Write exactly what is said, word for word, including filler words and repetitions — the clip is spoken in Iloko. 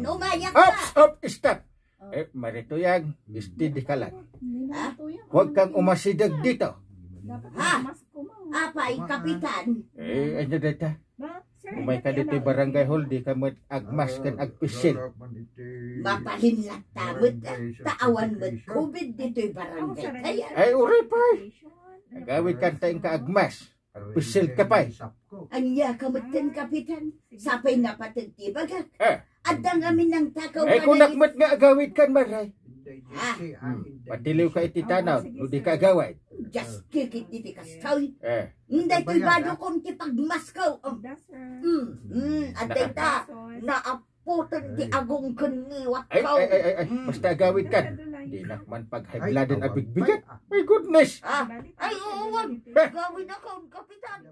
Umayak ka. Up, up, stop. Eh, Marituyang, steady ka lang. Ha? Huwag kang umasideg dito. Ha? Apay, Kapitan. Eh, ano data? Umay ka dito'y barangay hall, di ka met agmask ken agpisil. Mabalin latta met, ta awan met COVID dito'y barangay tayo. Ay, uray pay. Agawid ka ta inka agmask. Pisil ka pay. Ania ka met ken, Kapitan? Sapay napateg ti bagak. Eh. Adda ngamin nang takaw. Eh, kunak met nga agawid kan, Maray. Ah. Hmm. Patiliw ka iti tanaw, no di ka agawid. Just kick it diti kastoy. Eh. Daytoy bado kon ti pagmasko. Oh. Hmm. Hmm. Adda ita. Naapoten ti agong ken ngiwat ko. Ay, ay, ay, ay, ay. Hmm. Basta agawid kan. Di nak man pag-high blood ang abigbigat. My goodness. Ah. Ay, oo, wag. Eh. Gawin ako, Kapitan.